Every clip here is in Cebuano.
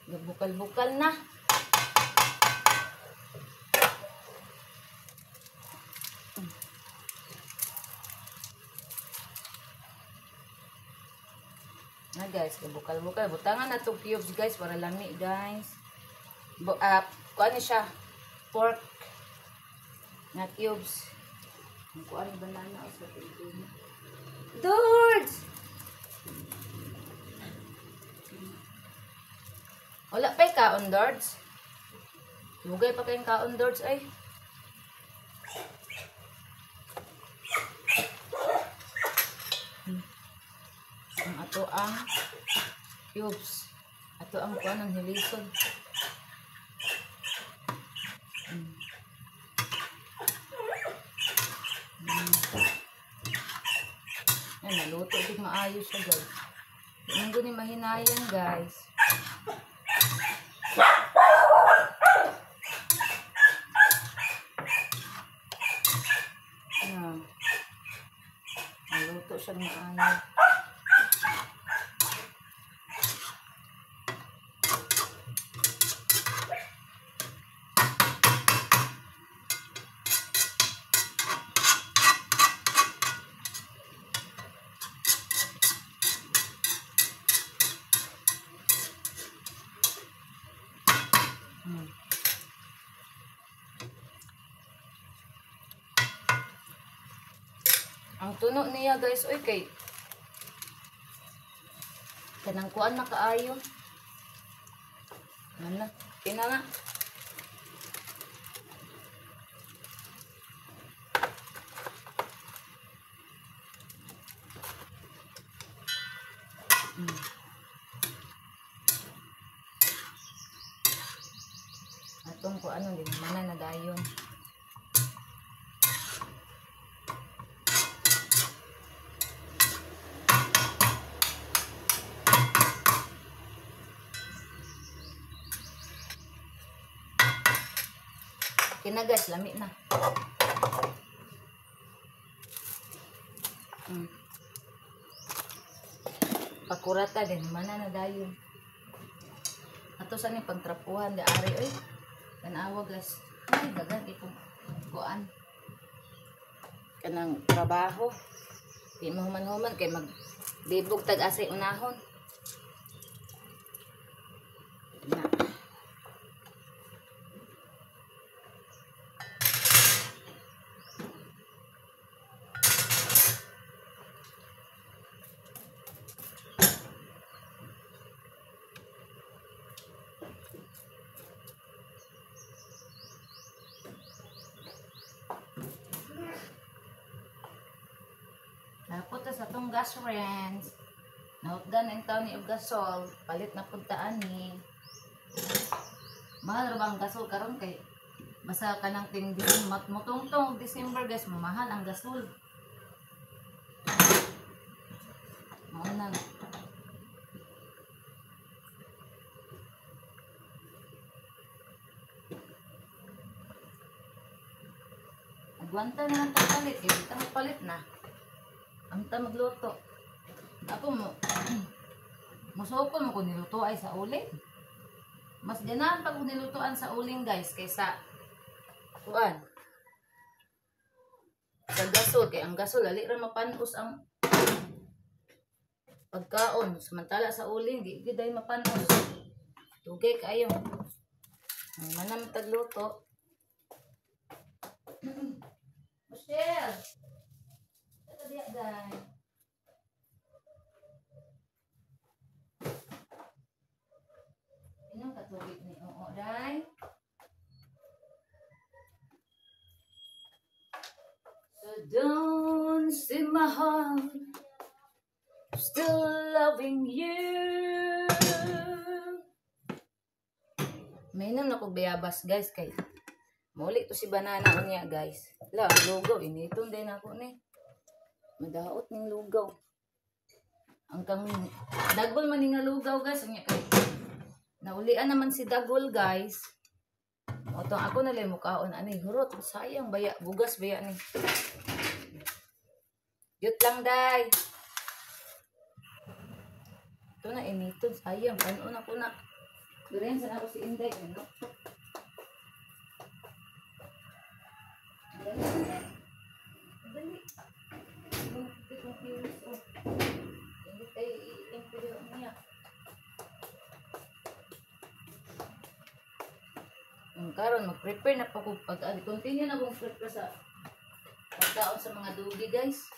Bukal-bukal na. Na guys, bukal-bukal. Butangan na to cubes guys para lami guys. Kuan siya, pork na cubes. Ang kuan banana sa Pilipino. Dords! Wala pa'y kaon, Dords. Lugay pa kayong kaon, Dords, ay. Ang ato ang cubes. Ato ang kuan ang hilisod. Ay, naluto. Di maayos siya, guys. Hindi ni mahinayan, guys. Naluto siya maayos. Ang tuno niya guys, oy kay kanang kuan na kaayo. Ano na? Kina na. Atong kuan di man na dayon. Kina guys, lami na. Pakurata din, mana na dayon. Ato sa ni pagtrapuhan di ari oy. Tanawa guys. Ay dagan itong kuan. Kanang trabaho. Di mahuman-human kay maglibog tag asay unahon. Na. Tapos sa atong gas friends, nahutdan ang taon ni og gasol, palit na puntaan ni. Mahal ra ba ang gasol karon kay basta kanang ting mutungtong December guys, mamahal ang gasol. Mao na. Agwanta na lang tong palit, eh, di ta magpalit na. Amta magluto. Ako mo, musuko mo kung niluto ay sa uling. Mas ganahan pag nilutoan sa uling guys kaysa kuan. Sa gasol, kay ang gasol ali ra mapanos ang pagkaon. Samantala sa uling di gyud ay mapanos. Dugay kaayo. Manam tagluto. Michelle. Ito diya guys. Inom ka tubig ni oo day. So don't see my heart still loving you. Mainom na kog bayabas guys kay muli to si banana unya guys. La lugaw initon din ako ni. Madaot ning lugaw. Ang kang dagol man ni nga lugaw guys unya kay naulian naman si dagol guys. Otong ako na lang mukaon ani hurot sayang baya bugas baya ni. Yut lang day. Ito na initon sayang kanon ako na. Durian sa ako si Inday. Ano? Dali, Inday. Dali. Hindi tayo i-improve niya. Karon mag-prepare na pa ko pag continue na akong prepare sa pagkaon sa mga dugi, guys.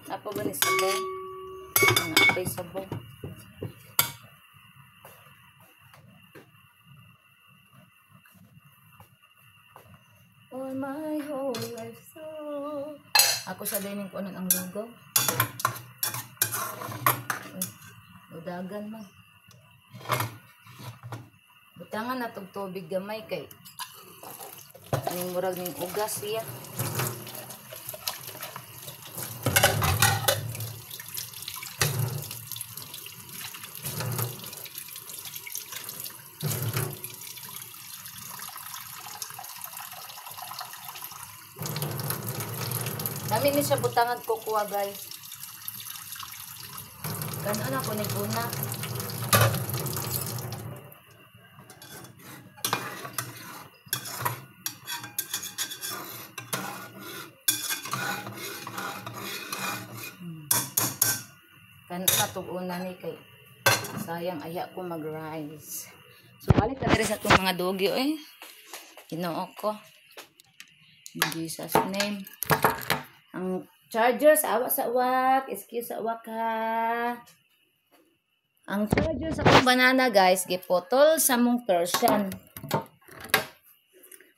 Napa ba ni sabaw? Mga apay sabaw. All my whole life so. Ako sa dining ko ang lugaw. Udagan man. Butangan na tog tubig gamay kay ning murag ning ugas siya. Dami ni siya butangan kukuha, guys. Kanon ako ni una. Kanon na tug una ni kay sayang aya ko mag-rice. So balik ta diri sa atong mga doggy oy. Ginoo ko. In Jesus name. Ang charger sa awa sa wak, excuse sa wak ha. Ang charger sa akong banana, guys, giputol sa mong Persian.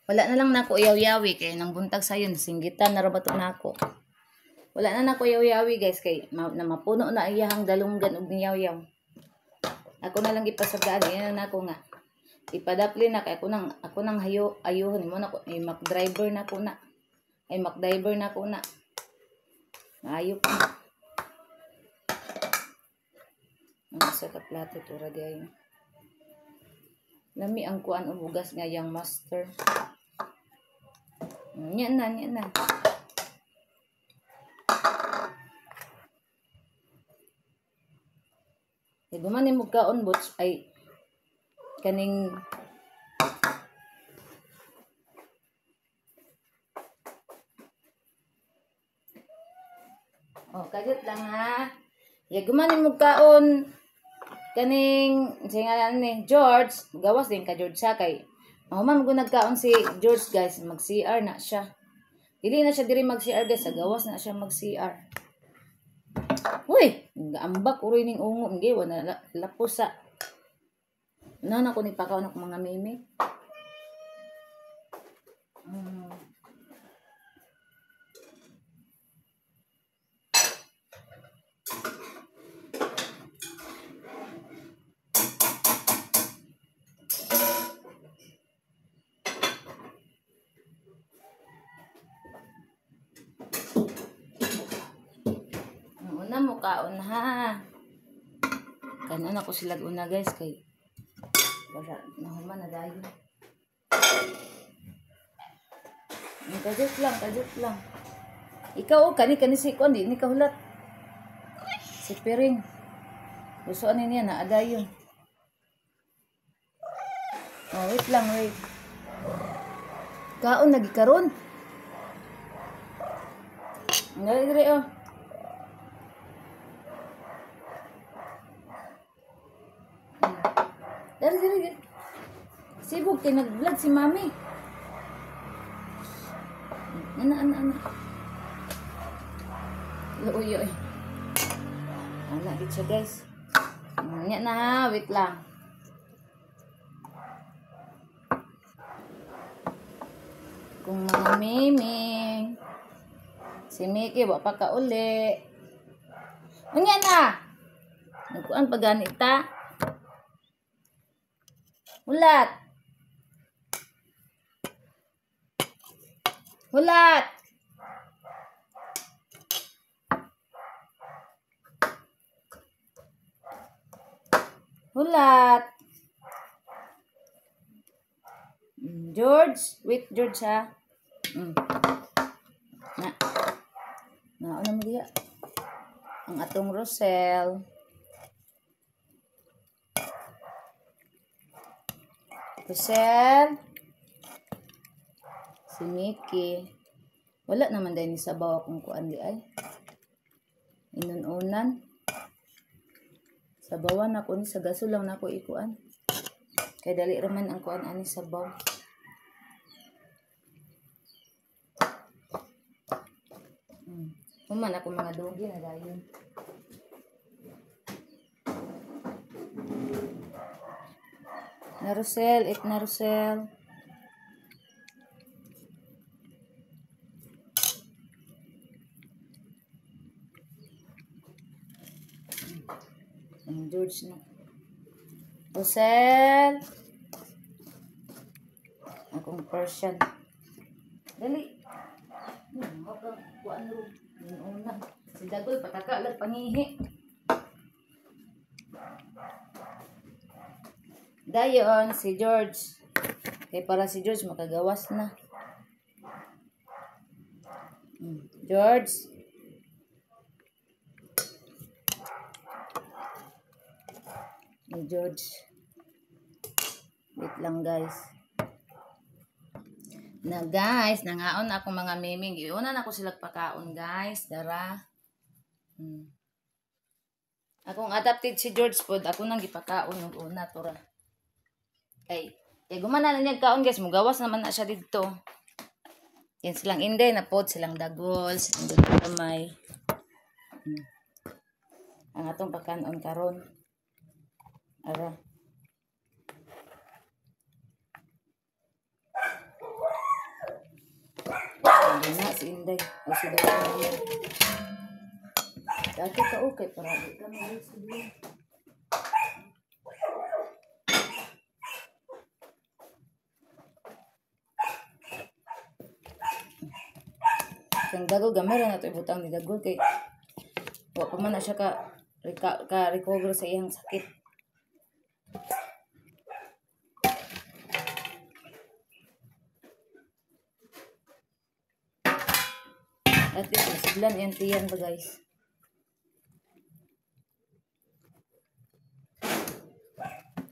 Wala na lang nako yaw-yawi kay nang buntag sayon singgitan na ra ba to nako. Wala na nako yaw-yawi, guys, kay na mapuno na iyahang dalunggan og niyaw-yaw. Ako na lang gipasagaan yan na nako nga. Ipadapli na kay ako nang hayo ayuhon mo nako ay McDriver na ko na. Ay McDriver na ko na. Maayo pa. Ang isa ka plato tura di ayo. Lami ang kuan og bugas nga yang master. Nya na, nya na. Di ba man nimo kaon bots ay kaning oh, kagyot lang ha. Yaguman mo kaon kaning singalan ni George, gawas din ka George sa kay. Mahuman mo nagkaon si George, guys, mag-CR na siya. Dili na siya diri mag-CR, guys, sa gawas na siya mag-CR. Uy, gaambak uroy ning ungo, ngi wala lapos sa. Una na ko ni pakaon ako mga mimi. Una mo kaon ha. Kanon ako sila una, guys, kay wala nahuman na dayon. Kajut lang, kajut lang. Ikaw oh, kani kani si kuan di ni kahulat. Si Piring. Gusto ani niya na adayon. Oh, wait lang, wait. Kaon lagi karon. Ngari diri oh. Dari diri. Sibog kay nag-vlog si Mami. Ana ana ana. Luoy oy. Ana gid siya, guys. Nya na, wait lang. Kung mga miming. Si Mickey wa pa kauli. Unya na. Nagkuan pa gani ta. Hulat. Hulat. Hulat. George, wait George ha. Na. Nauna mo diha. Ang atong Rosel. Rosel. Si Mickey. Wala naman dahil ni sabaw akong kuan di ay. Inununan. Sabawan ako ni sa gasol lang nako ikuan. Kay dali raman ang kuan ani sabaw. Human ako mga dogi na dayon. Na Rosel, it na Rosel. Ang George na. Rosel. Akong Persian. Dali. Kuan ro. Una. Si Dagol pataka lag pangihi. Dayon si George. Kay para si George makagawas na. George. Ni George. Wait lang guys. Na guys, nangaon ako mga miming. Iuna na ako sila pakaon guys. Dara. Akong adapted si George pod, ako nang gipakaon og una tura. Kay gumana na niya kaon guys, mugawas naman na siya didto. Yan silang Inday na pod, silang Dagol, silang Dagol. Ang atong pakanon karon. Ara. Na si Inday o si Dagol. Dati ka okay para di ka mag-isip. Ang Dagol gamay ra na to ibutang ni Dagol kay wa pa man na siya ka recover sa iyang sakit. At least masiglan yan tiyan ba guys.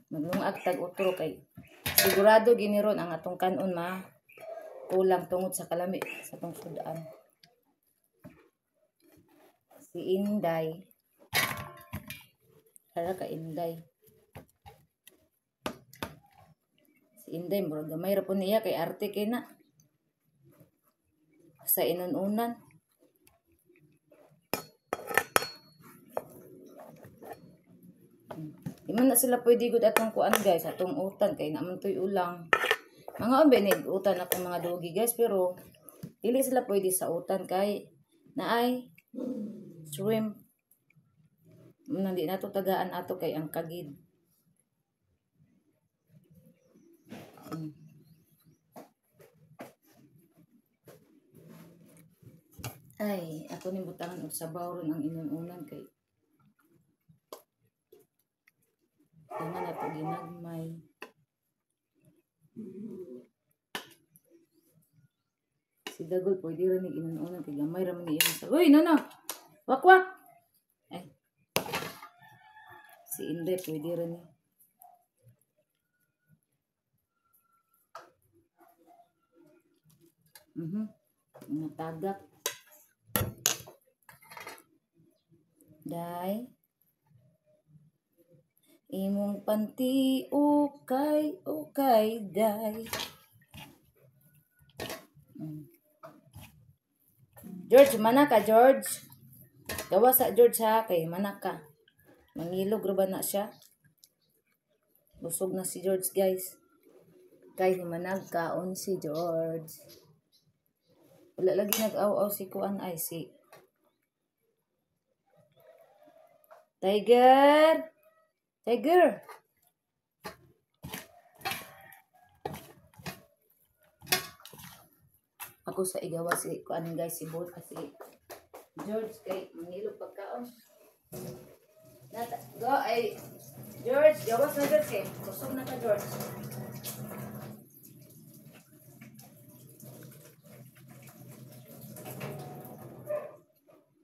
Maglungag tag utro kay sigurado giniron ang atong kanon ma kulang tungod sa kalami sa atong sudan. Si Inday. Ara ka Inday. Si Inday murag gamay ra po niya kay arte kay na. Sa inununan. Di man na sila pwede gud atong kuan guys, atong utan kay naman toy ulang. Mga umbe ni utan akong mga dogi guys, pero dili sila pwede sa utan kay naay shrimp. Nandi na to tagaan ato kay ang kagid. Ay, ako ning butangan og sabaw ron ang inununan kay tangan ato ginagmay. Si Dagol pwede ra ni inununan kay gamay ra man iyang sa. Uy, no no. Wakwak. Ay. Si Inday pwede ra ni. Natagak. Day. Imong panty ukay ukay day. George, mana ka George? Gawa sa George ha, kay mana ka. Mangilog ra ba na siya? Busog na si George guys. Kay managkaon si George. Wala lagi nag-aw-aw si kuan ay si Tiger. Tiger. Ako sa igawa si kuan guys, si Bot kasi George kay mangilog pagkaon. Nata go ay George, gawas na George kay busog na ka George.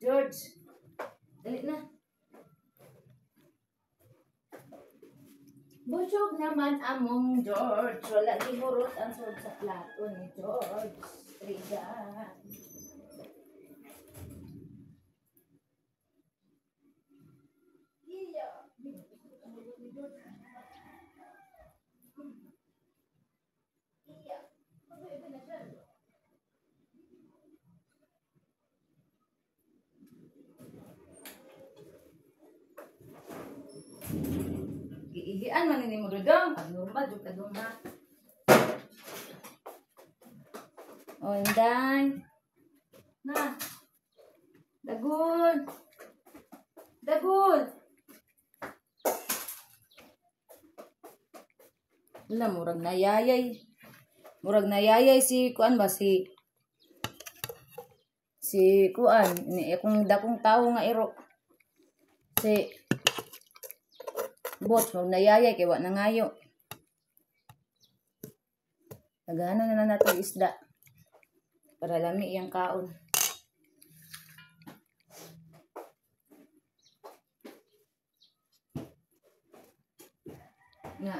George, dali na. Busog naman among George. Wala gihurot ang sod sa plato ni George. Triga. Iya. Iya. Iihian man ni mo dodong. Abnormal jud ka dong ha. O inday. Na. Dagol. Dagol. Wala, murag nayayay. Murag nayayay si kuan ba si kuan ni akong dakong tawo nga iro. Si Bot, murag nayayay kay wa nangayo. Tagahanan na lang nato isda para lami iyang kaon. Nga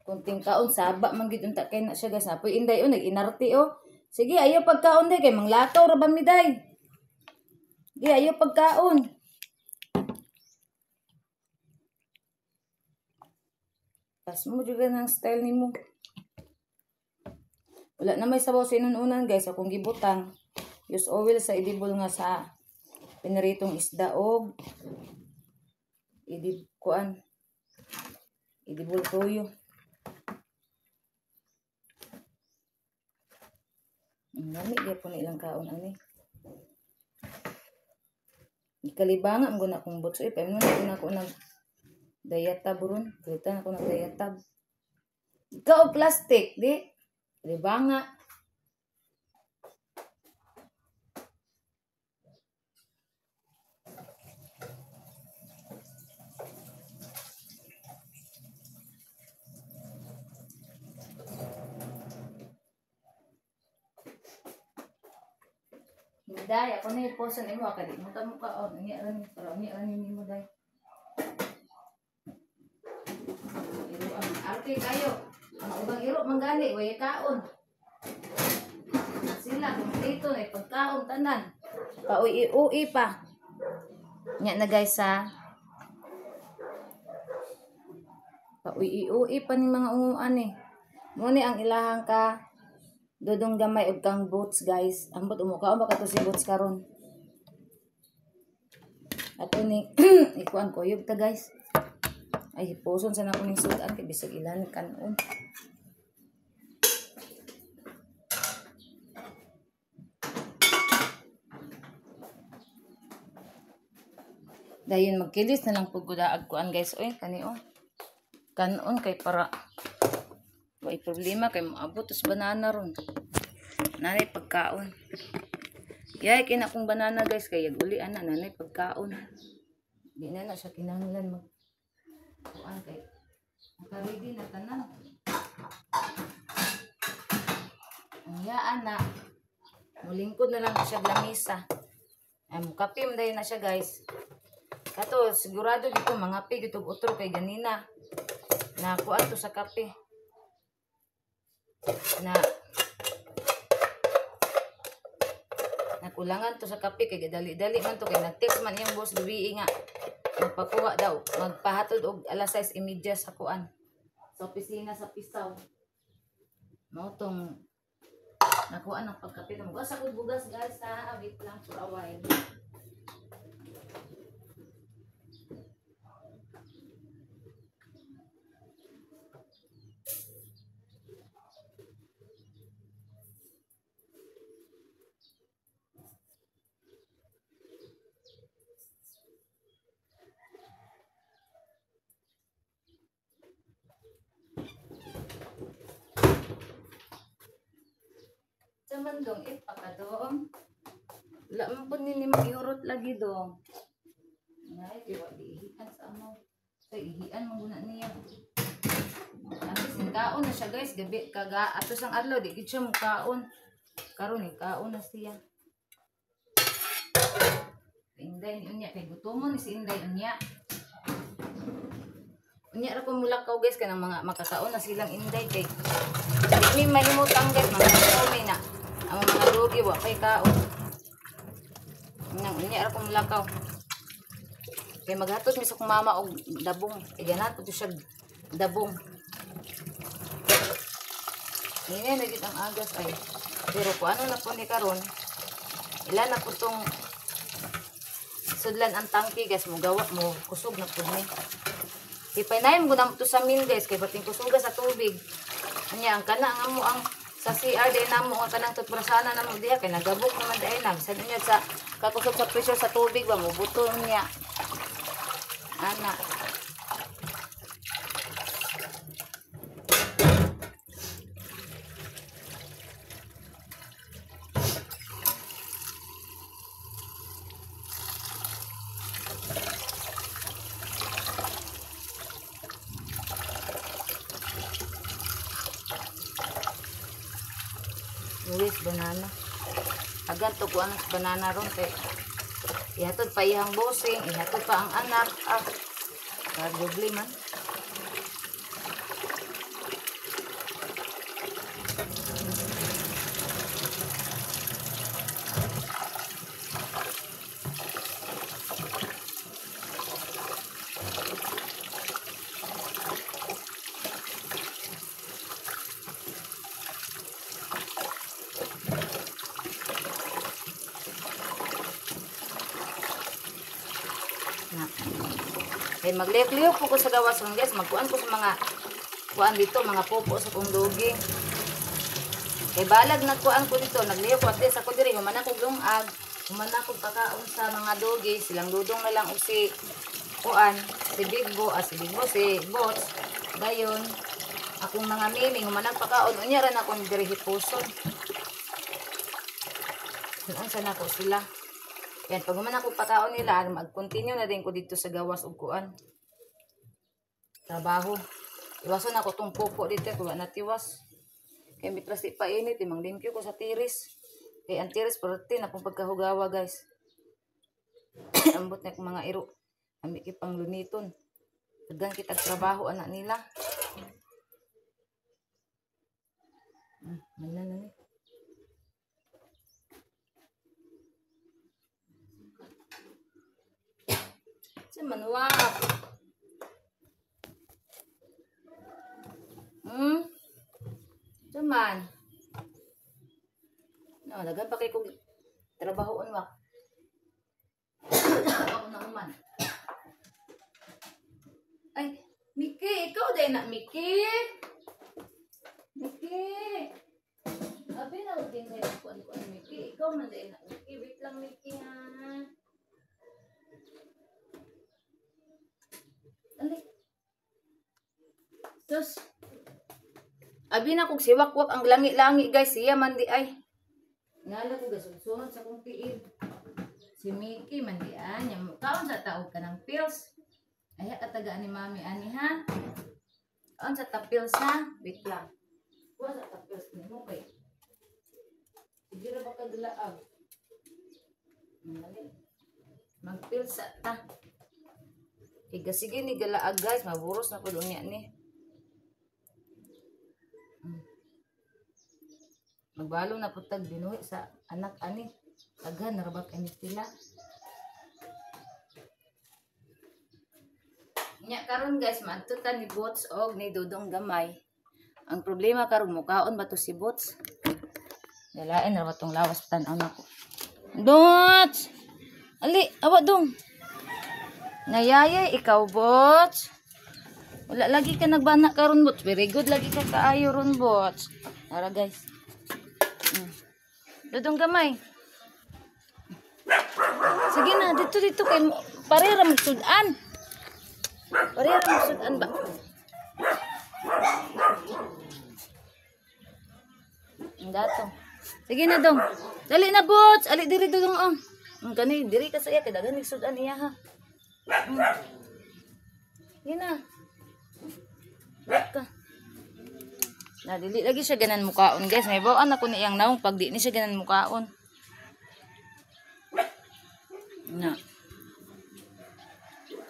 kunting kaon saba man gid unta kay na siya guys. Apoy inday oh nag-inarte oh. Sige ayo pagkaon day kay manglakaw ra ba mi day. Di ayo pagkaon. Pas mo jud ng style nimo. Wala na may sabaw sa inununan guys. Akong gibutang use oil sa edible nga sa piniritong isda og kuan edible toyo. Ang lami gyapon na ilang kaon ani. Gikalibanga ang guna akong butso eh. Paimnon na ako nag dayatab ron. Palitan ako nag dayatab. Ikaw plastic di. Libanga. Day, ako na iposan imo ka di mo ta mo kaon. Unya ra ni para unya ra ni nimo day. Iro ang arte kayo. Ang ubang iro manggali way kaon. Sila kompleto na pagkaon tanan. Pauwi-uwi pa. Nya na guys ha. Pauwi-uwi pa ning mga unguan eh. Mo ni ang ilahang ka dodong gamay og kang boots guys. Ambot umukaon ba kato si boots karon. Ato ni ikuan kuyog ta guys. Ay hipuson sa nako ning sudan kay bisag ilan kanon. Dayon magkilis na lang pud gudaag kuan guys oy kani oh. Kanon kay para way problema kay moabot tas banana ron. Nanay pagkaon. Yay kay na akong banana guys kay uli ana nanay pagkaon. Di na na siya kinahanglan mag kuan kay naka-ready na tanan. Unya ana mulingkod na lang siya lamisa. Ay mukape man dayon na siya guys. Kato sigurado dito mga pi gitog utro kay ganina. Nakuan to sa kape. Na nakulangan to sa kape kay dali-dali man to kay nag-text man iyang boss gabi nga magpakuha daw magpahatod og alas 6:30 sa kuan sa opisina sa Pisaw. Mao tong nakuan ang pagkape. Mugas ako bugas guys ha, wait lang for a while. Saman dong ipakadong. Wala man po nini mag-iurot lagi dong. Ngay, kaya di ihian sa amo. So, ihian mo guna niya. At least, kaon na siya guys. Gabi, kaga, atos ang adlaw, di gid siya mukaon. Karon eh, kaon na siya. Inday ni unya, kay gutomon ni si Inday unya. Unya ra ko mulakaw guys kanang mga makakaon na silang inday kay di mi mahimutang guys, mga kami na ang mga dugi wa kay kaon. Nang unya ra ko mulakaw. Kay maghatod mi sa akong mama og dabong. Kay ganahan pud siya dabong. Ngine na gid ang agas ay. Pero kung ano na po ni karon, ila na po tong sudlan ang tangki guys, mo gawa mo kusog na pud ni. Ipanaym ko na to sa min guys kay bating kusuga sa tubig. Anya ang kana nga mo ang sa CR day namo ang kanang tutbrasana namo diha kay nagabok naman dai na bisan unya sa kakusog sa pressure sa tubig ba mo buto niya. Ana. Luis, banana. Agan to kuan banana ron kay ihatod pa iyang bossing, ihatod pa ang anak. Ah, kagubli man. Kay maglihok-lihok po ko sa gawas ron guys, magkuan ko sa mga kuan dito, mga popo sa kong dugi. Kay balag nagkuan ko dito, naglihok ko at least ako diri, human ako lungag, human ako pakaon sa mga dugi, silang dudong na lang og si kuan, si Bigbo, si Bigbo, si Bots, dayon akong mga miming human ako pakaon, unya ra na akong diri hipuson. Unsa na ko sila. Yan, pag human ako pakaon nila, mag-continue na din ko dito sa gawas og kuan. Trabaho. Iwasan ako tong popo dito, kung wala natiwas. Kaya mitras di pa init, imang limpyo ko sa tiris. Kaya ang tiris, parte na pong pagkahugawa, guys. Ambot na akong mga iro. Ambi ki pang luniton. Dagan kitag trabaho, anak nila. Mana na ni. Manuwak. Cuman. No, dagan pa kay kog trabahoon wak. Ako na man. Ay, Miki, ikaw day na Miki. Miki. Abi na og din ko ko Miki, ikaw man day na Miki. Wait lang Miki ha. Ali. Sus. Abi na kog siwakwak ang langi-langi guys, siya man di ay. Ngala ko guys, sunod sa kong tiil. Si Mickey man di ay, nya kaon sa taog ka ng pills. Ay katagaan ni mami ani ha. Kaon sa ta pills ha? Wait lang. Kuha sa ta pills nimo kay. Sige ra ba ka dalaag? Mag-pills sa ta. Iga sige ni galaag guys, maburos na pud unya ni. Magbalo na pud tag binuhi sa anak ani. Daghan na ra ba kay sila. Nya karon guys, maadto ta ni Bots og ni Dudong Gamay. Ang problema karon mukaon ba to si Bots? Dalain ra ba tong lawas tan-aw nako. Bots! Ali, awa dong. Nayayay, ikaw, Bots. Wala lagi ka nagbana karon, Bots. Very good lagi ka kaayo ron, Bots. Tara, guys. Dudong Gamay. Sige na, dito dito kay parera magsudan. Parera magsudan ba? Ang dato. Sige na, dong. Dali na, Bots. Ali diri dudong oh. Ang kani diri ka sa iya kay daghan nagsudan iya ha. Sige na. Ka. Na dili lagi siya ganan mukaon guys. May bawaan ako ni iyang naong pag di ni siya ganan mukaon. Na.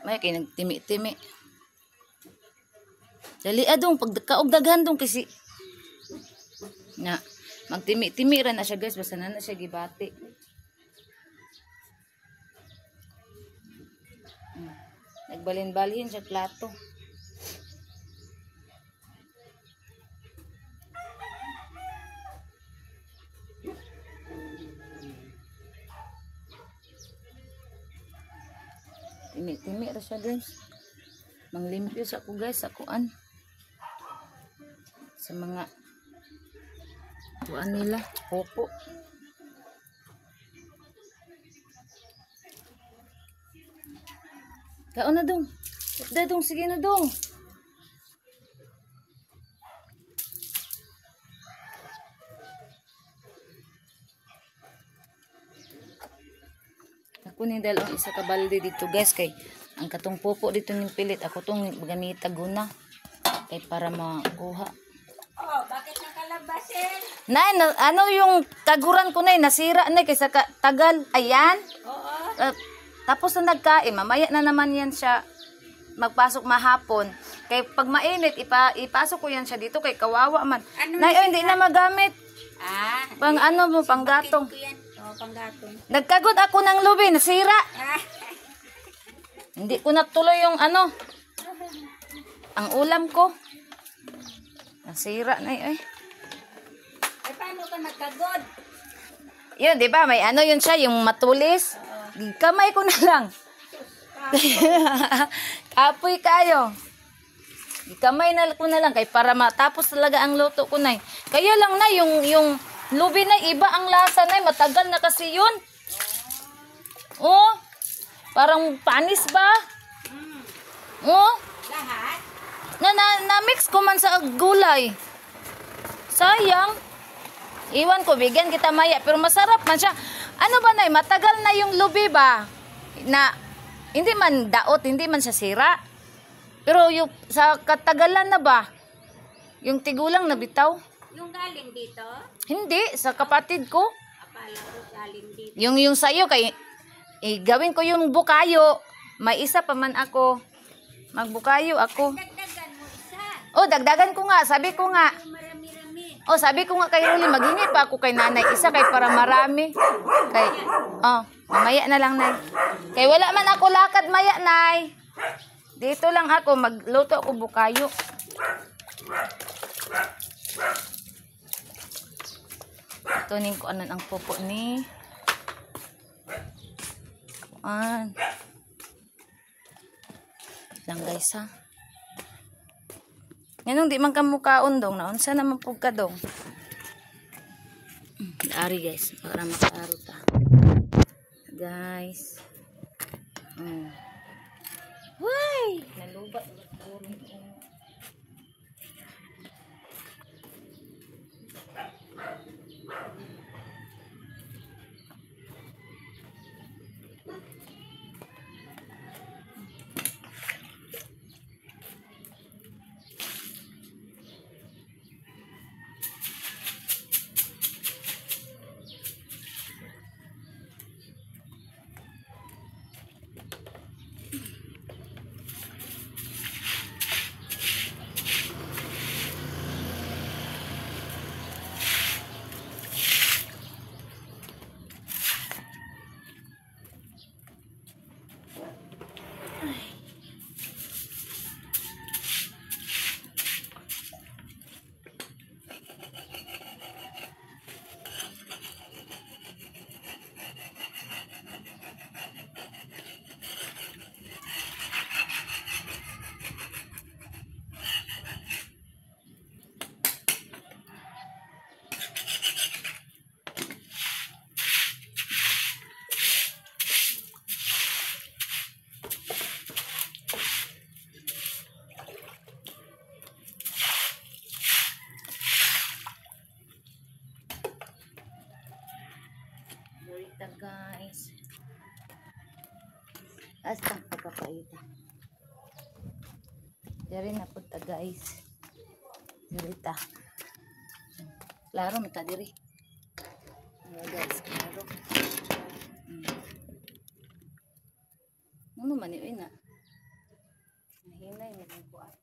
May kay nagtimi-timi. Dali adong pagkaog daghan dong kasi na magtimi-timi ra na siya guys, basta na siya gibati. Nagbalin-balhin siya plato. Timi-timi ra siya guys. Manglimpyo sa ako guys sa kuan. Sa mga kuan nila, popo. Kaon na dong. Da dong, sige na dong. Ako ning dalawang isa ka balde dito guys kay ang katong popo dito ning pilit ako tong gamita guna kay para makuha. Oh, bakit nakalabas eh? Nay, ano yung kaguran ko nay nasira nay kaysa tagal. Ayan. Oo. Tapos na nagkain, mamaya na naman yan siya magpasok mahapon. Kay pag mainit, ipasok ko yan siya dito kay kawawa man. Ano Nay, oh, hindi na magamit. Ah, pang ano mo, panggatong. Oh, panggatong. Nagkagod ako ng lubi, nasira. Ah. Hindi ko natuloy yung ano, ang ulam ko. Nasira na eh. Eh, paano ka nagkagod? Yun, di ba? May ano yun siya, yung matulis. Kamay ko na lang. Kapoy kayo. Kamay na ko na lang kay para matapos talaga ang luto ko na. Kaya lang na yung lubi na iba ang lasa na, matagal na kasi yun. Oh, parang panis ba? Oh. Lahat? Na mix ko man sa gulay. Sayang. Iwan ko, bigyan kita maya, pero masarap man siya. Ano ba nay, matagal na yung lubi ba? Na hindi man daot, hindi man siya sira. Pero yung sa katagalan na ba? Yung tigulang na bitaw? Yung galing dito? Hindi, sa kapatid ko. Akala ko galing dito. Yung sa'yo kay gawin ko yung bukayo. May isa pa man ako. Magbukayo ako. Dagdagan mo isa. Oh, dagdagan ko nga, sabi ko nga. Marami-rami. Oh, sabi ko nga kay Rolly, maghingi pa ako kay nanay isa kay para marami. Kay oh, mamaya na lang nay. Kay wala man ako lakad maya nay. Dito lang ako magluto ako bukayo. Ito ning kuanan ang popo ni. Kuan. Lang guys ha. Nganong di man ka mukaon dong, naunsa naman pug ka dong. Ari guys, para makaaro ta. Guys. Why? Nalubat guys. Hasta pagkapaita. Diri na punta guys. Diri ta. Klaro mata diri. Ayan, guys, klaro. Ano man yun na? Mahinay na ang kuan.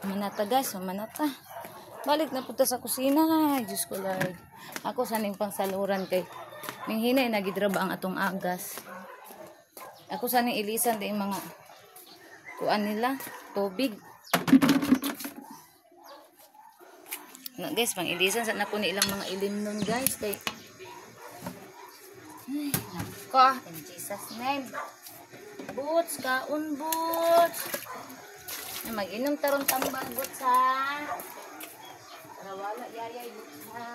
Manata guys, manata. Balik na punta sa kusina. Ay, Diyos ko Lord. Ako saning pangsaluran kay minghinay nagidraba ang atong agas. Ako saning ilisan din mga kuan nila, tubig. Na guys, pang ilisan sa nako ni ilang mga ilim nun guys kay. Ay, nako, in Jesus name. Boots, kaon boots. Mag-inom taron tambal boots ha. Para wala yayay boots ha.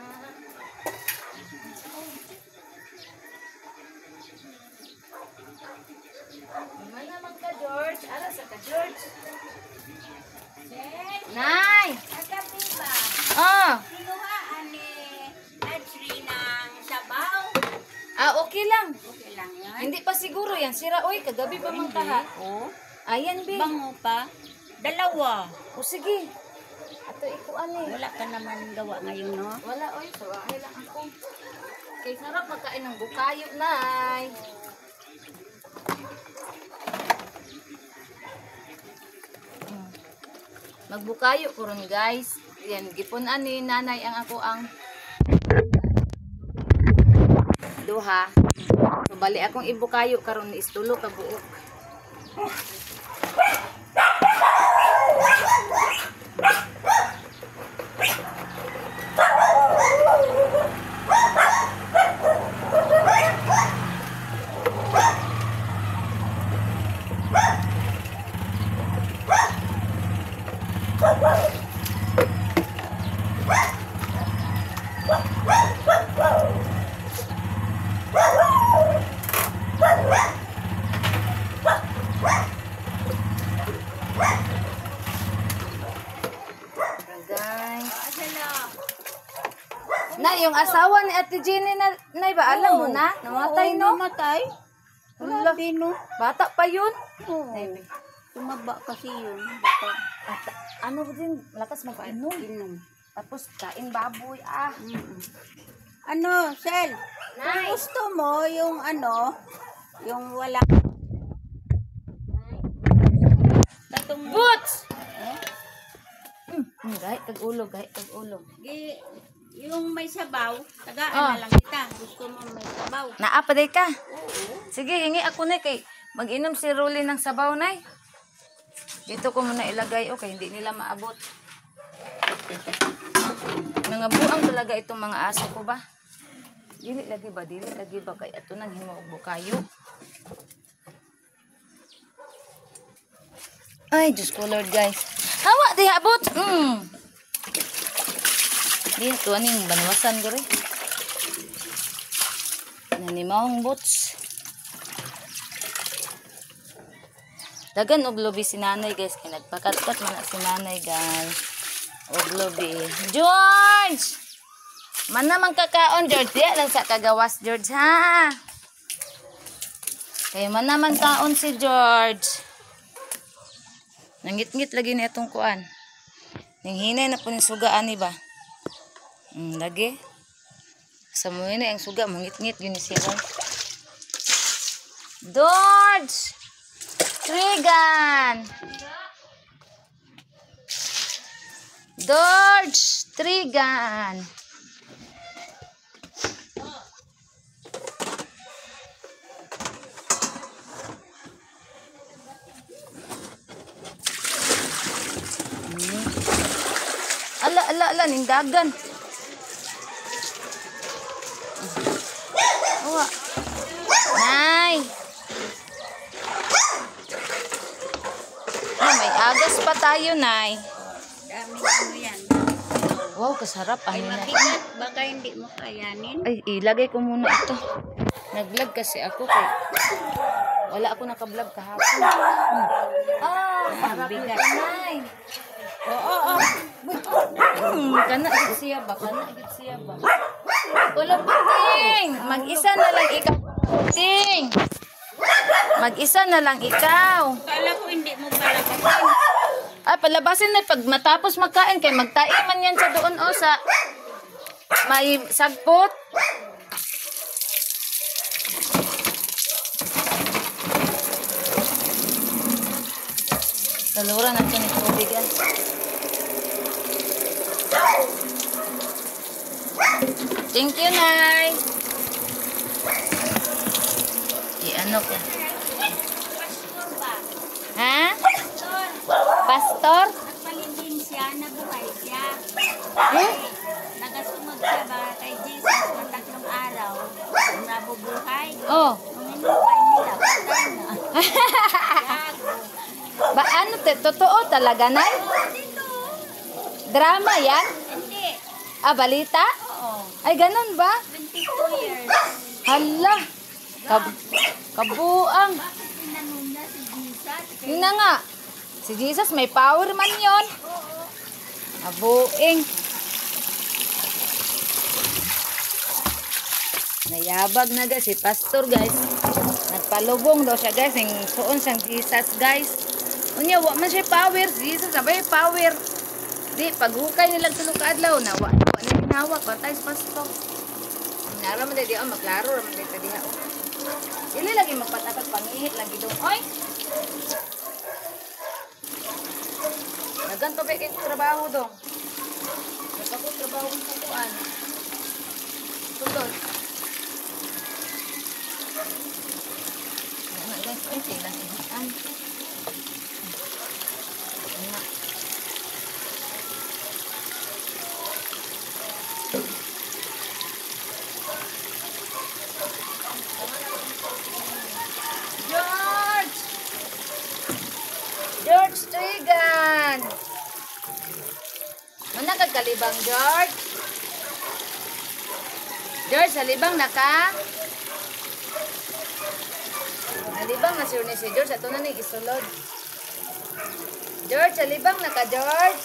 Mana man ka George? Ara sa ka George. Nay! Kagabi ba? Oh. Kinuhaan ni Adri ng sabaw. Ah, okay lang. Okay lang yun. Hindi pa siguro yan. Sira, oy, kagabi pa man kaha. Oo. Ayan, be. Bango pa. Dalawa. O sige. Ato ikuan eh. Wala ka naman gawa ngayon, no? Wala, oy. Sawahay lang ako. Kay sarap magkain ng bukayo, nay. Magbukayo ko ron, guys. Yan, gipon-an ni nanay ang ako ang duha. So, bali akong ibukayo karon is tulo ka buok. Guys. Na, yung asawa ni Ate Jenny na, nay ba, alam mo na? Namatay, no? Namatay. Wala. Grabe, no? Bata pa yun. Oo. Nay, Tumaba kasi yun. Baka Bata, ano din, lakas mag-inom. inom. Tapos kain baboy, ah. Ano, Sel? Kung Nay. gusto mo yung ano, yung wala. Tatong Boots! Gahit kag ulo, gahit kag ulo. Gi, yung may sabaw, tagaan Oh. na lang kita. Gusto mo may sabaw. Naa pa day ka. Oo. Sige, hingi ako na kay mag-inom si Rolly ng sabaw, nay. Dito ko muna ilagay, okay, hindi nila maabot. Mga buang talaga itong mga aso ko ba? Dili lagi ba, dili lagi ba kay ato nang himo og bukayo. Ay, Diyos ko Lord, guys. Hawa di abot. Di to aning banwasan gure. Nanimawang boots. Dagan og lubi si nanay guys kay nagpakatkat man na si nanay guys. Og lubi. George! Man naman kakaon George, diya lang sa kagawas George ha. Kay man naman kaon si George. Nangitngit lagi ni atong kuan. Nanghinay na po ni suga ani ba? Lagi. Sa mo na ang suga mangitngit gyud ni siya. George! Trigan! George! Trigan! Ala, ala, ala, nindagan. Awa. Nay! Ay, may agas pa tayo, Nay. Daming ano yan. Wow, kasarap. Ay, Ano na? mabigat. Baka hindi mo kayanin. Ay, ilagay ko muna ito. Nag-vlog kasi ako kay wala ako naka-vlog kahapon. Ah, sarap Bigat. nito, Nay. Oo, oo. Kana gid siya ba? Kana gid siya ba? Wala puting. Mag-isa na lang ikaw. Ting. Mag-isa na lang ikaw. Kala ko hindi mo palabasin. Ay, palabasin na pag matapos magkain kay magtai man yan sa doon o sa may sagpot. Saluran natin ni tubig yan. Thank you, Nay. I-ano ko. Pastor ba? Ha? Pastor. Pastor? Nagpalindin siya, nabuhay siya. Eh? Nagasunod siya ba kay Jesus ng 3 araw? Nabubuhay. Oh. Nung hinukay nila, patay na. Gago. Ba ano te? Totoo talaga, Nay? Oo, dito. Drama yan? Hindi. Ah, balita? Oo. Ay, ganun ba? 22 years. Hala. Kabuang. Bakit inanong niya si Jesus? Yun na nga. Si Jesus, may power man yon. Oo. Abuing. Nayabag na guys, si pastor guys. Nagpalubong daw siya guys. Yung suon siyang Jesus guys. Unya, wa man siya power. Si Jesus, abay power. Di, paghukay nilang tulog kaadlaw na wa na ginawak. Patay si pastor. Nara man di, oh, maklaro raman di diha. Oh. Dili lagi magpatakag pangihit lagi dong. Oy! Dagan pa ba kay trabaho dong? Nagpako trabaho kong kukuan. Sulod. Ano guys, ay silang ihian. Ano. George! George Trigan! Mana ka kalibang, George? George, halibang na ka? Halibang na sure ni si George. Ato na ni isulod. George, halibang na ka, George?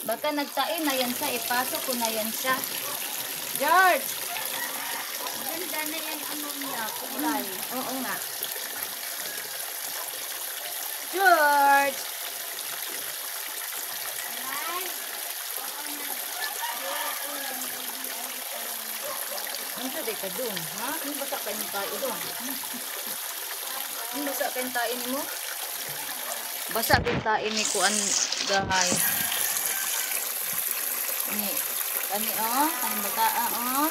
Baka nagtain na yan siya. Ipasok ko na yan siya. George! Ganda na yan ano niya, kulay. Oo nga. George! Ano sa ka dun, ha? Ano basa kayong tayo dun? Ano basa kayong tayo ni mo? Basa kayong tayo ni kuan, guys. Ni, kani oh, kani bata oh.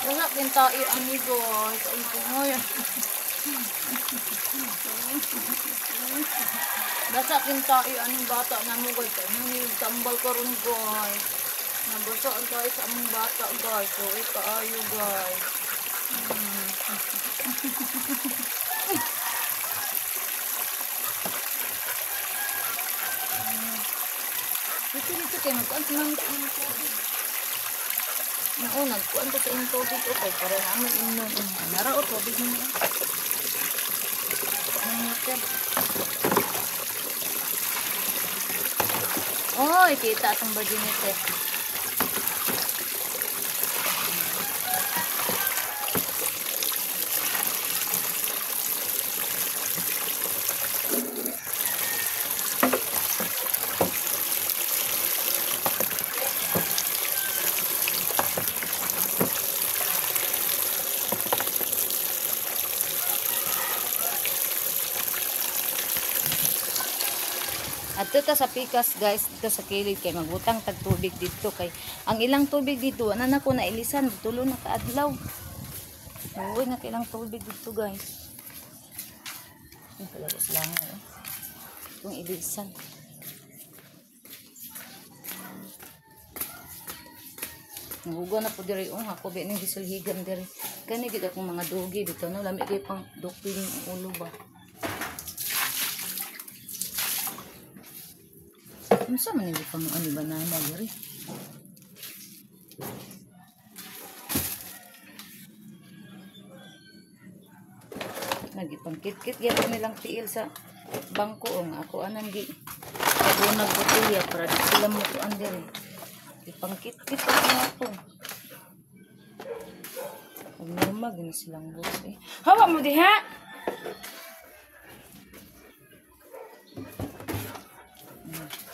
Basa kayong tayo ani guys. Ay ko. Basa kayong tayo anong bata na mo guys. Ano ni tambal karon guys. Nabasa ang tayo sa among bata guys. So kaayo guys. Dito dito kay magkuan sa mami sa imong tubig. Nao nagkuan ko sa imong tubig okay para na among imnon. Nara o tubig nimo. Ang oy, kita atong virginity. Adto ta sa pikas guys, dito sa kilid kay magbutang tag tubig dito kay ang ilang tubig dito ana nako nailisan tulo na kaadlaw. Uy, na ilang tubig dito guys. Ang kalabos lang eh. Itong ilisan. Nahuga na po diri oh, ako ba ning gisulhigan diri. Kani gid akong mga dugi dito no, lami kay pang duping ulo ba. Unsa man ni pang ani banana diri? Nagipangkit-kit gyapon nilang tiil sa bangko o nga ako anang gi bunag botelya para di sila mukuan diri. Ipangkit-kit ang ako. Normal gina silang boss eh. Hawa mo diha.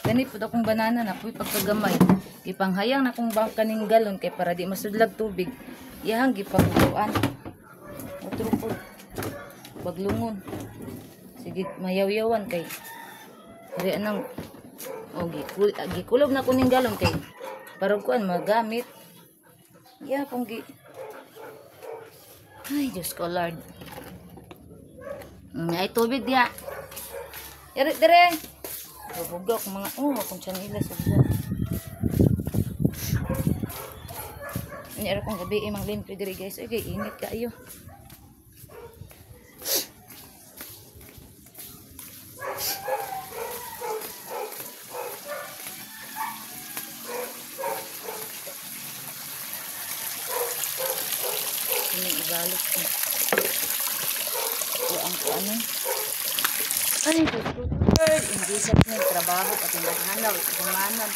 Gani pud akong banana na puy pagkagamay. Gipanghayang na akong kaning galon kay para di masudlag tubig. Iyahang gipangkuan. Otro po. Baglungon. Sige, mayawyawan kay ari anang O gikulob na kuning galon kay para kuan magamit. Ya pong gi. Ay, Diyos ko Lord. Ay tubig diya. Ere dire. Bubugok mga akong tiyan ila sugod. Unya ra kong gabi mang limpyo diri guys. Ay kay init kaayo. Ini ibalot ko. Kuang ko ano. Ay, Diyos ko. Hindi sa trabaho pati naghanaw, ikumanan.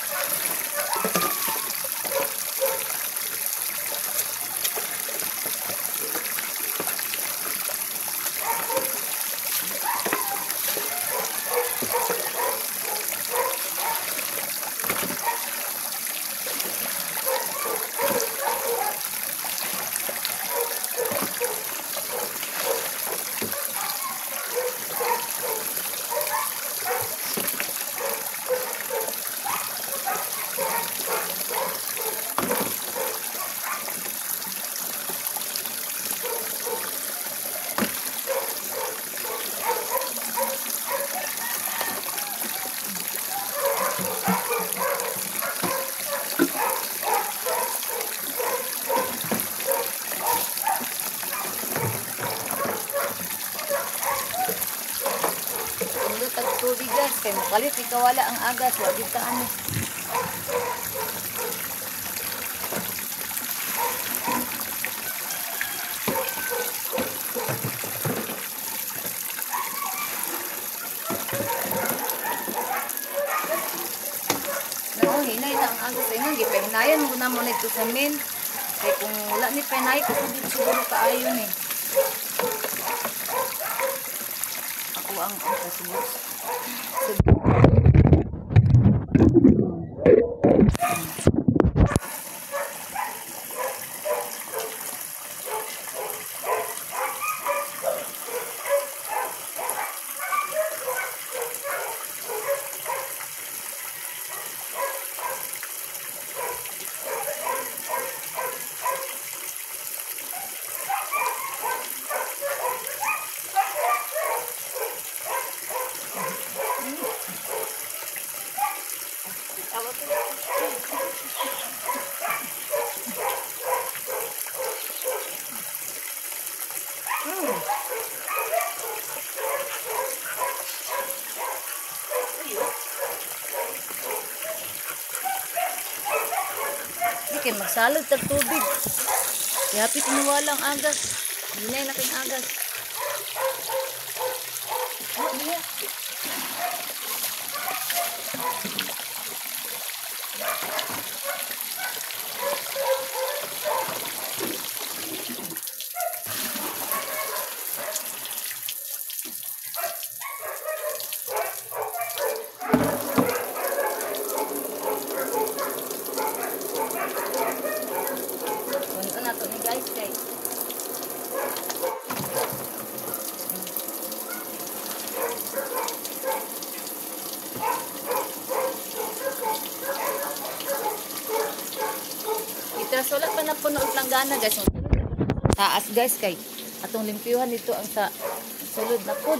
Tubig guys, kay makalit ikawala ang agas, wa gid ta ani. No, hinay na ang agas ay nang gipahinayan mo na mo nito sa main. Kay kung wala ni pahinay, kusog siguro kaayo ni. Ako ang kasubos. Kay magsalad tag tubig. Yapit nawala ang agas. Hinay na kayong agas. Oh, diya. Guys, kay itras wala pa na puno ang planggana guys. Taas guys kay atong limpyuhan nito ang sa sulod na pod.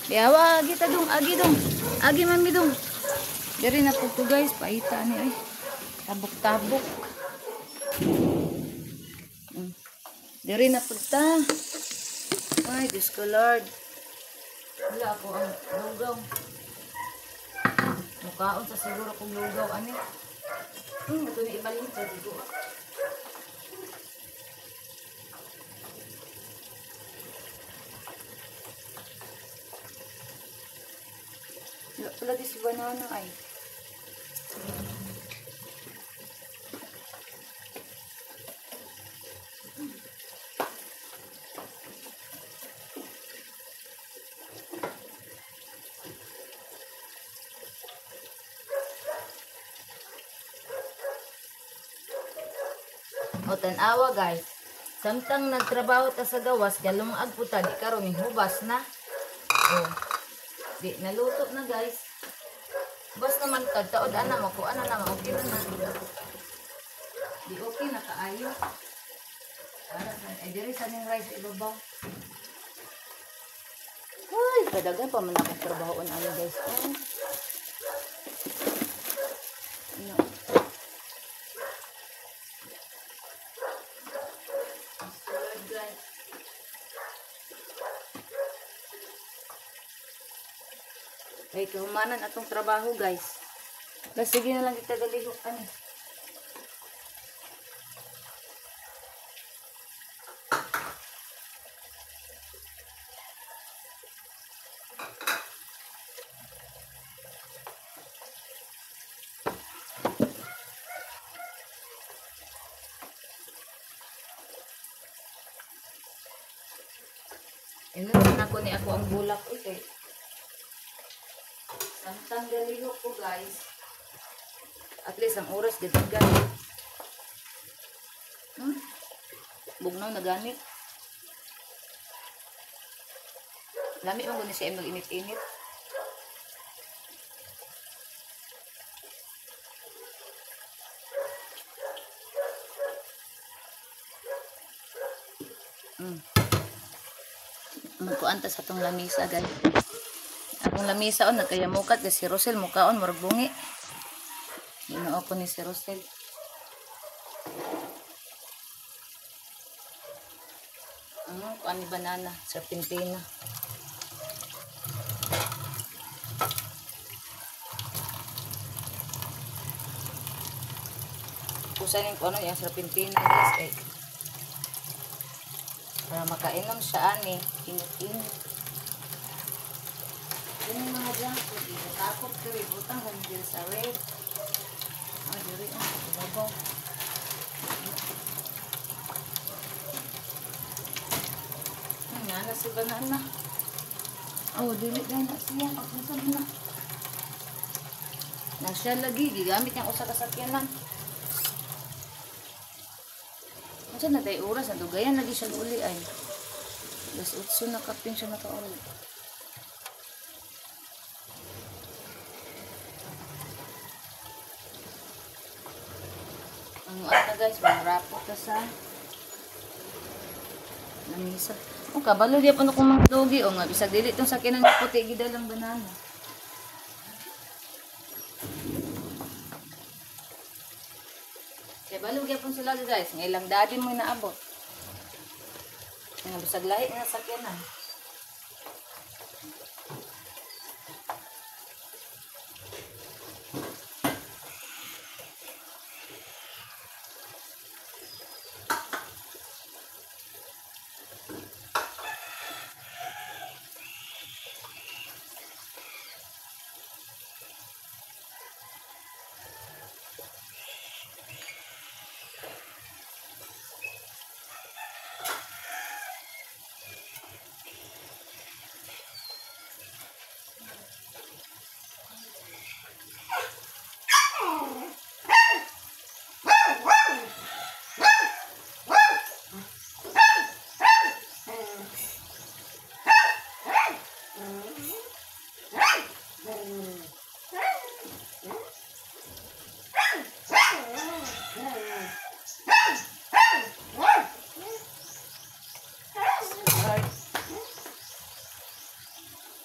Biawa agi ta dong, agi dong. Agi mami dong. Diri na pud to guys, paita ni ay. Tabok-tabok. Diri na pud ta. Ay, Diyos ko Lord. Wala ako ang lugaw. Mukaon sa siguro kong lugaw ani. Ito ni ibalhin sa dugo. Wala pala di si banana ay. O tan-awa guys, samtang nagtrabaho ta sa gawas, galungag po ta, di karon hubas na. O, di naluto na guys. Bas naman kag taod ana makuha na na okay na na. Di okay na kaayo. Para sa ay diri sa ning rice ibabaw. Uy, kadagan pa man akong trabahoon ani guys. Oh. Ano? Guys. Ay, kahumanan atong trabaho guys. Bas, sige na lang kita galihok ani. Inun na ko ni ako ang bulak kay. Samtang galihok ko guys. At least ang oras gadigan. Bugnaw na gani. Lami man gud siya mag-init-init. Magkuan ta sa atong lamisa guys. Atong lamisa on nagkayamukat kay si Rosel mukaon murag bungi. Ginoo ko ni si Rosel. Ano kuan ni banana serpentina. Kusanin ko ano yung serpentina guys eh. Para makainom siya ani, init-init. Yun yung mga junk food, itakot ko rin, butang kami dito sa red. Ah, diri, oh, ibabaw. Nga na si banana. Oh, dili na na siya, pagkusab na. Na siya lagi, gigamit niyang usa ka sakyanan. Unsa na tay oras, nadugayan lagi siya uli ay. Alas 8 na kapin siya nakauli. Ang ata guys, mangrapot ka sa lamisa. O kabalo di pa akong mga dogi o nga bisag dili tong sakyanan nga puti gidalang banana. Kaya balo gyapon sila guys, nga ilang daddy mo inaabot. Nga bisag lahi nga sakyanan.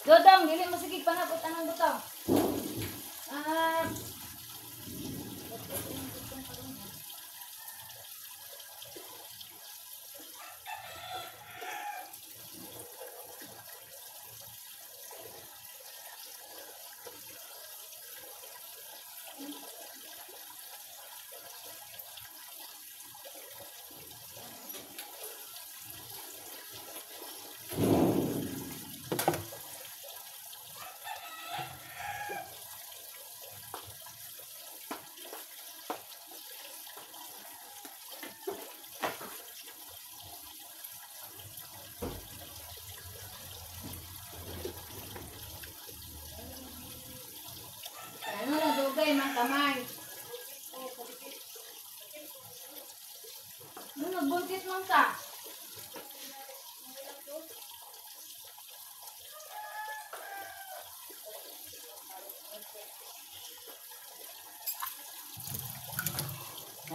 Dodong, dili mo sige panapot anang butang. Ah.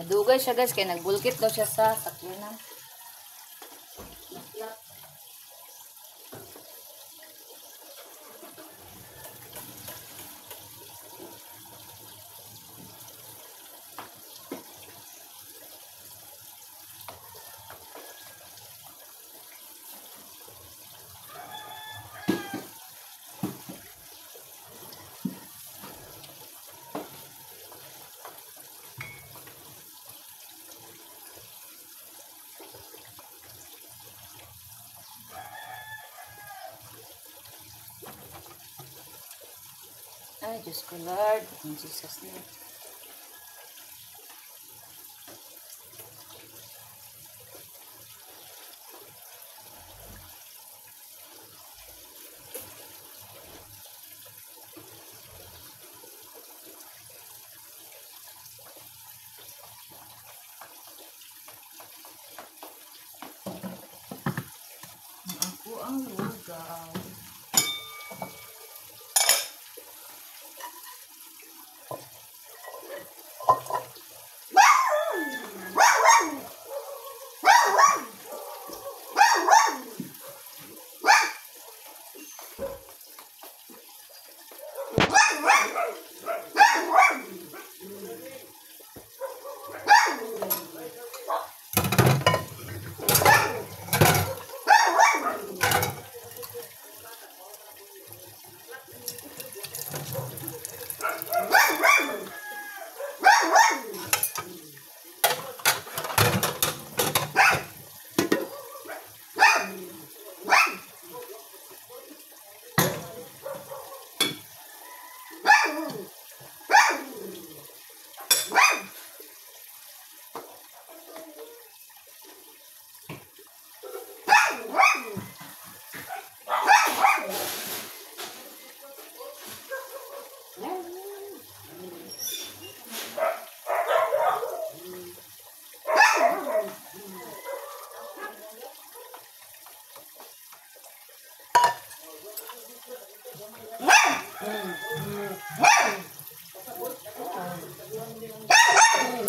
Madugay siya guys, kaya nagbulkit daw siya sa sakyanan. Ay, Diyos ko Lord, in Jesus name. Ako ang lugaw.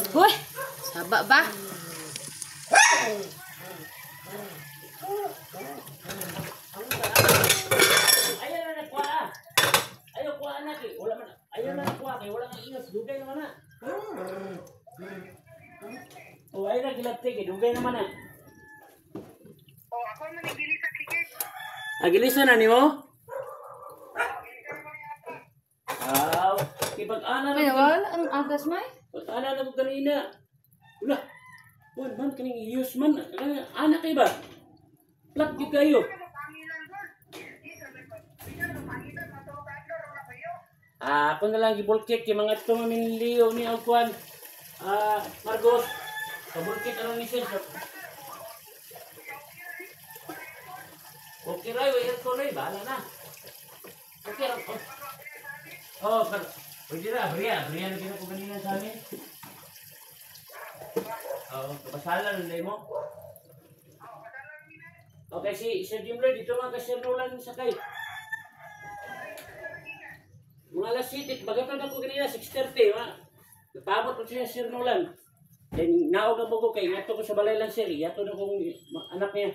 Hoy, saba ba? Ayaw na nagkuha. Ayaw kuha na kay wala man. Ayaw na nagkuha kay wala nga ingas dugay naman na. Oh, ayaw na gilabte kay dugay naman na. Oh, ako man nagilisa ticket. Ah, gilisa na nimo? Ah, kipag-ana May na. wala ang agas may? Pag-ana na ko kanina. Wala. Wan man kaning iyos man. Ana kay ba? Plat gyud kayo. Ah, ako na lang gibulkit kay mga ato mamin Leo ni og kuan. Ah, Marcos. Kabulkit aron ni sir. Okay ra, way aircon ray, bahala na. Okay ra. Oh, pero pwede ra, abriya, abriya na ko kanina sa amin. Oo, kabasalan na mo. Okay, si Sir Jimler, dito mga ka Sir Nolan sakay. Mga alas 7, bagatod ako kanina, 6:30, ma. Napabot ko siya Sir Nolan. Then, naog na po ko kay, ngato ko sa balay lang sir, yato na kong anak niya.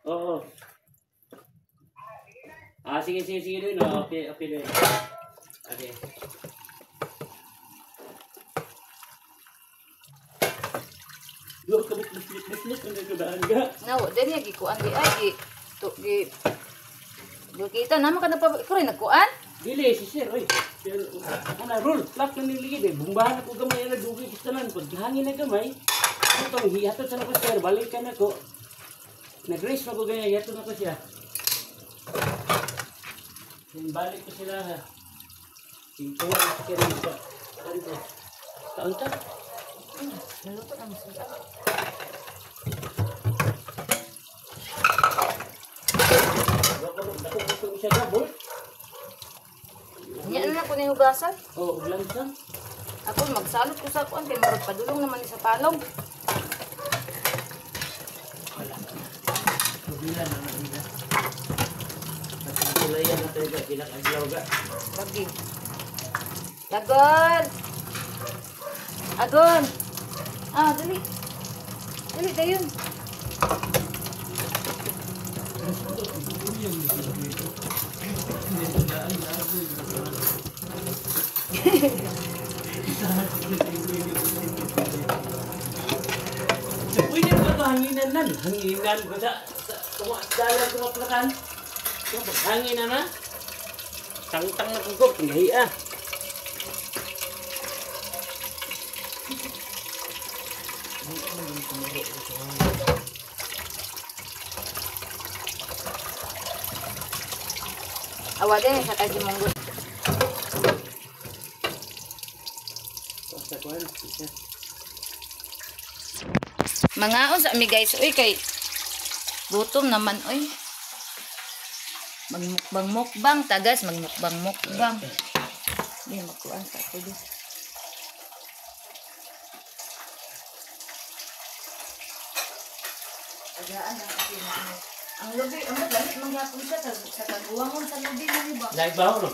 Oo. Ah, sige, sige, sige dun. Oh, okay, okay dun. Okay. Yo, kabit buslit ang gagabaan ka. Nawa, din niya gikuan di ay gi to gi Kita naman ka na pa ikaw rin nagkuan? Dili si sir, oy. Sir, ana roll, plak na niligid eh. Bumbahan ako gamay ana dugay kistanan pag hangin na gamay. Atong hihatod sa nako sir, balikan ako. Nag-race pa ko ganyan, yato na ko siya. Then balik ko sila ha. Tingkuha na siya rin sa kanto. Taon ta? Naluto na sila. Dako siya ka, boy. Nya na ko ni hugasan. Oo, uglan siya. Ako magsalot ko sa kuan kay murag padulong naman ni sa palong. Wala. Tubila na nila. Natulayan na tayo ga bilang adlaw ga. Lagi. Dagol. Agon. Ah, dali. Dali dayon. Pwede ba ito hanginan nan? Hanginan ko sa dalan ko maplakan. Hanginan na. Tangtang na kugog, panghiya. Awa din sa kay munggo. Mangaon sa ami guys, uy kay gutom naman oy. Magmukbang mukbang tagas, magmukbang mukbang. Di makuan sa ako di. Agaan ang ano. Ang lubi, ang lamit mangyapon siya sa kaguwangon sa lubi mo ba? Laig baho no?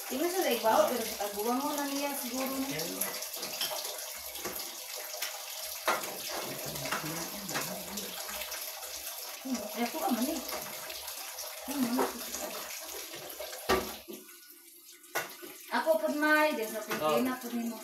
Tingnan sa laig baho pero sa kaguwangon na niya siguro niya. Ay, ako man eh. Ako pud may, din sa Pilipina pud nimo.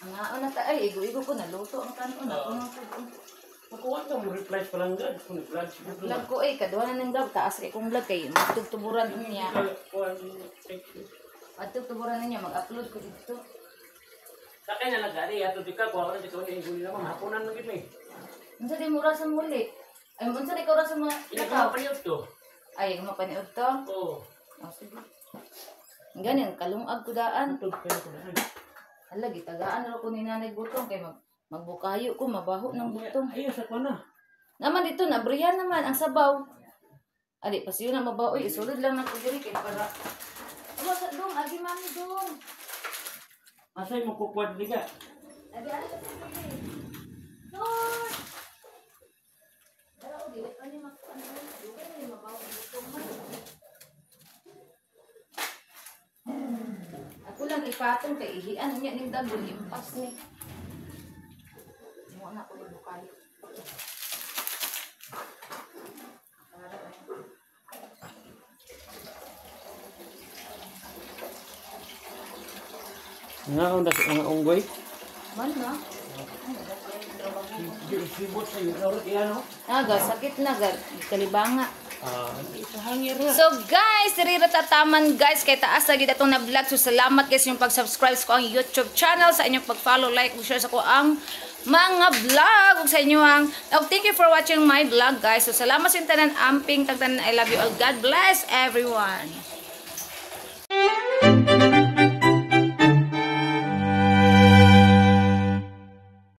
Ang aon na ta ay igo-igo ko naluto ang kanon ako nang pud. Makuha ka mo reply pa lang gad kung vlog siguro. Vlog ko ay kaduha na ng vlog taas kay kong vlog kay magtugtuburan niya. Magtugtuburan niya mag-upload ko dito. Sa kay na lang gani ato di ka kuha ka dito ni guli na hapunan man gid mi. Unsa di mo oras muli? Ay unsa di ka oras mo Ikaw paniud to. Ay mapaniud to. Oo. Oh, sige. Ganin kalungag ko daan. Hala gitagaan ra ko ni nanay butong kay magbukayo ko mabaho ng butong. Ayo sa kuha na. Naman dito nabrihan naman ang sabaw. Ali pasiyo na mabaho oy isulod lang nako diri kay para. Wa sa dong agi mami dong. Asay mo kukwad liga. Agi ali ka sa diri. Lord. Dara o dili pa ni makuan dugay ni mabaho ang butong man. Ako lang ipatong kay ihian niya ning dagol impas ni. Mo na ko ni bukayo. Nga ang ang unggoy. Man na. Sibot sa iyo ano? Aga sakit na gar kalibanga. Ah, So guys, diri ra tataman guys kay taas lagi atong na vlog. So salamat guys yung pag-subscribe sa ko ang YouTube channel, sa inyong pag-follow, like, ug share sa ko ang mga vlog ug sa inyo ang oh, thank you for watching my vlog guys. So salamat sa tanan, amping tagtanan. I love you all. God bless everyone.